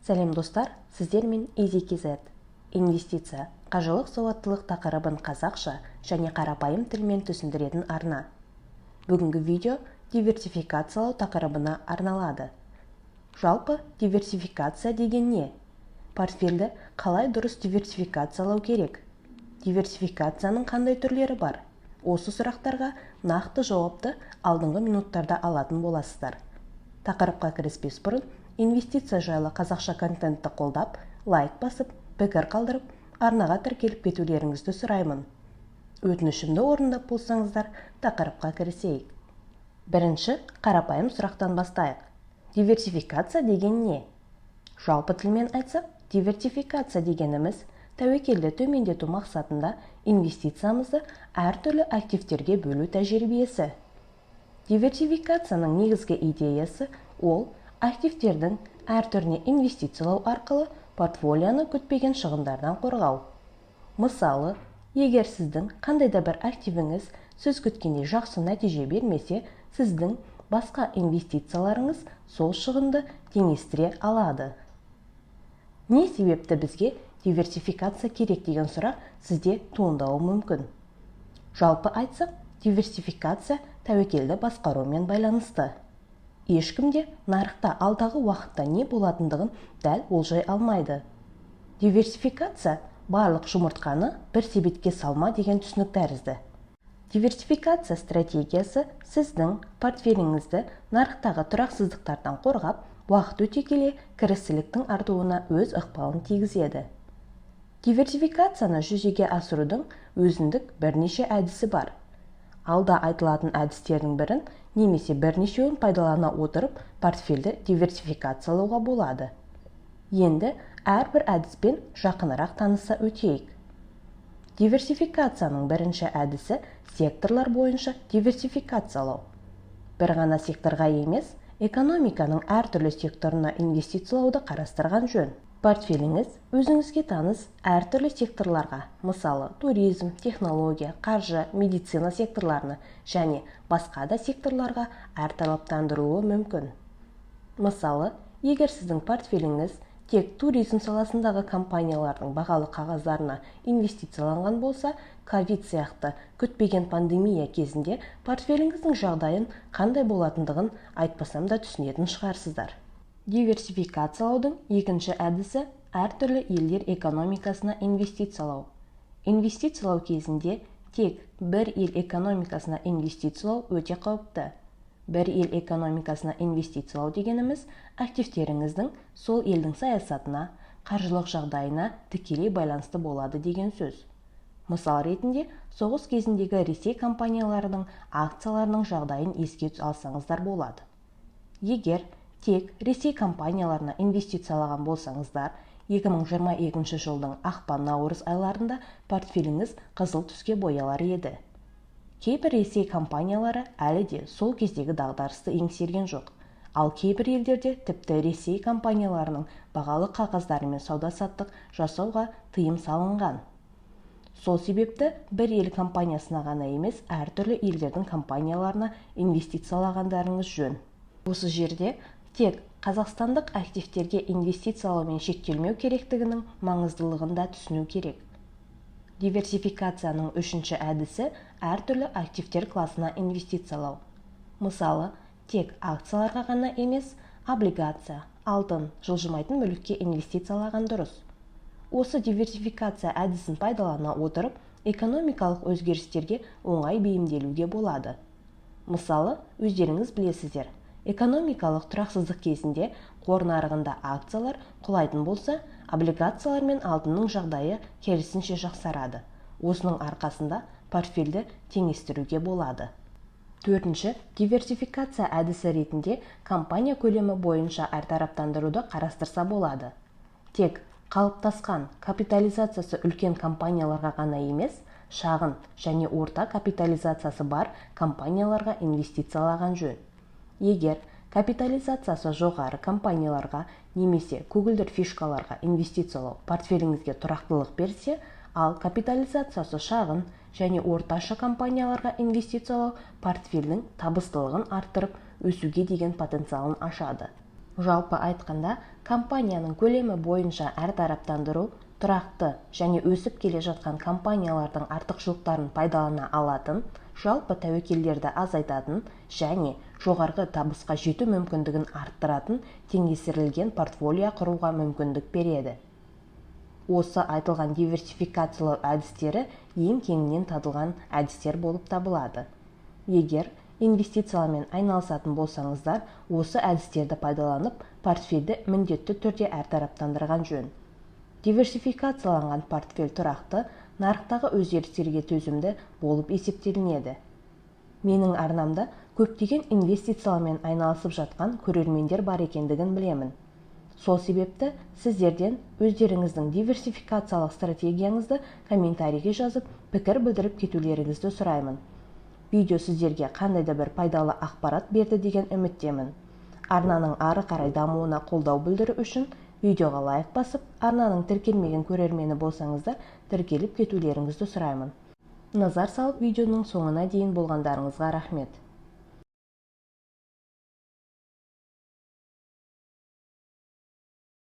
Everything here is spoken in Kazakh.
Сәлем, достар! Сіздермен EasyKZ. Инвестиция, қаржылық сауаттылық тақырыбын қазақша және қарапайым тілмен түсіндіретін арна. Бүгінгі видео диверсификациялау тақырыбына арналады. Жалпы, диверсификация деген не? Портфельді қалай дұрыс диверсификациялау керек? Диверсификацияның қандай түрлері бар? Осы сұрақтарға нақты жауапты алдыңғы минуттарда алатын боласыздар. Тақырыпқа кіріспес бұрын инвестиция жайлы қазақша контентті қолдап, лайк басып, пікір қалдырып, арнаға тіркеліп кетулеріңізді сұраймын. Өтінішімді орындап болсаңыздар, тақырыпқа кірісейік. Бірінші қарапайым сұрақтан бастайық: диверсификация деген не? Жалпы тілмен айтсақ, диверсификация дегеніміз – тәуекелді төмендету мақсатында инвестициямызды әртүрлі активтерге бөлу тәжірибесі. Диверсификацияның негізгі идеясы – ол активтердің әр түріне инвестициялау арқылы портфолионы күтпеген шығындардан қорғау. Мысалы, егер сіздің қандай да бір активіңіз сіз күткендей жақсы нәтиже бермесе, сіздің басқа инвестицияларыңыз сол шығынды теңестіре алады. Не себепті бізге диверсификация керек деген сұрақ сізде туындауы мүмкін. Жалпы айтсақ, диверсификация тәуекелді басқарумен байланысты. Ешкім де нарықта алдағы уақытта не болатындығын дәл болжай алмайды. Диверсификация барлық жұмыртқаны бір себетке салма деген түсінік тәрізді. Диверсификация стратегиясы сіздің портфеліңізді нарықтағы тұрақсыздықтардан қорғап, уақыт өте келе кірістіліктің артуына өз ықпалын тигізеді. Диверсификацияны жүзеге асырудың өзіндік бірнеше әдісі бар. Алда айтылатын әдістердің бірін немесе бірнешеуін пайдалана отырып, портфельді диверсификациялауға болады. Енді әрбір әдіспен жақынырақ таныса өтейік. Диверсификацияның бірінші әдісі – секторлар бойынша диверсификациялау. Бір ғана секторға емес, экономиканың әртүрлі секторына инвестициялауды қарастырған жөн. Портфеліңіз өзіңізге таныс әртүрлі секторларға, мысалы, туризм, технология, қаржы, медицина секторларына және басқа да секторларға әртараптандырылуы мүмкін. Мысалы, егер сіздің портфеліңіз тек туризм саласындағы компаниялардың бағалы қағаздарына инвестицияланған болса, ковид сияқты күтпеген пандемия кезінде портфеліңіздің жағдайын қандай болатындығын айтпасам да түсінетін шығарсыздар. Диверсификациялаудың екінші әдісі – әртүрлі елдер экономикасына инвестициялау. Инвестициялау кезінде тек бір ел экономикасына инвестициялау өте қауіпті. Бір ел экономикасына инвестициялау дегеніміз – активтеріңіздің сол елдің саясатына, қаржылық жағдайына тікелей байланысты болады деген сөз. Мысал ретінде соғыс кезіндегі Ресей компанияларының акцияларының жағдайын еске алсаңыздар болады. Егер тек Ресей компанияларына инвестициялаған болсаңыздар, 2022 жылдың ақпан-наурыз айларында портфеліңіз қызыл түске боялар еді. Кейбір Ресей компаниялары әлі де сол кездегі дағдарысты еңсерген жоқ. Ал кейбір елдерде тіпті Ресей компанияларының бағалы қағаздарымен сауда-саттық жасауға тыйым салынған. Сол себепті бір ел компаниясына ғана емес, әртүрлі елдердің компанияларына инвестициялағандарыңыз жөн. Осы жерде тек қазақстандық активтерге инвестициялаумен шектелмеу керектігінің маңыздылығын да түсіну керек. Диверсификацияның үшінші әдісі – әртүрлі активтер класына инвестициялау. Мысалы, тек акцияларға ғана емес, облигация, алтын, жылжымайтын мүлікке инвестициялаған дұрыс. Осы диверсификация әдісін пайдалана отырып, экономикалық өзгерістерге оңай бейімделуге болады. Мысалы, өздеріңіз білесіздер, экономикалық тұрақсыздық кезінде қор нарығында акциялар құлайтын болса, облигациялар мен алтынның жағдайы керісінше жақсарады. Осының арқасында портфельді теңестіруге болады. Төртінші диверсификация әдісі ретінде компания көлемі бойынша әртараптандыруды қарастырса болады. Тек қалыптасқан, капитализациясы үлкен компанияларға ғана емес, шағын және орта капитализациясы бар компанияларға инвестициялаған жөн. Егер капитализациясы жоғары компанияларға немесе көгілдір фишкаларға инвестициялау портфеліңізге тұрақтылық берсе, ал капитализациясы шағын және орташа компанияларға инвестициялау портфельдің табыстылығын арттырып, өсуге деген потенциалын ашады. Жалпы айтқанда, Компанияның көлемі бойынша әртараптандыру тұрақты және өсіп келе жатқан компаниялардың артықшылықтарын пайдалана алатын, жалпы тәуекелдерді азайтатын және жоғарғы табысқа жету мүмкіндігін арттыратын теңестерілген портфолио құруға мүмкіндік береді. Осы айтылған диверсификациялау әдістері ең кеңінен танылған әдістер болып табылады. Егер инвестициялармен айналысатын болсаңыздар, осы әдістерді пайдаланып, портфельді міндетті түрде әртараптандырған жөн. Диверсификацияланған портфель тұрақты, нарықтағы өзгерістерге төзімді болып есептелінеді. Менің арнамда көптеген инвестициялармен айналысып жатқан көрермендер бар екендігін білемін. Сол себепті сіздерден өздеріңіздің диверсификациялық стратегияңызды комментарийге жазып, пікір білдіріп кетулеріңізді сұраймын. Видео сіздерге қандай да бір пайдалы ақпарат берді деген үміттемін. Арнаның ары қарай дамуына қолдау білдіру үшін видеоға лайк басып, арнаның тіркелмеген көрермені болсаңыздар, тіркеліп кетулеріңізді сұраймын. Назар салып, видеоның соңына дейін болғандарыңызға рахмет.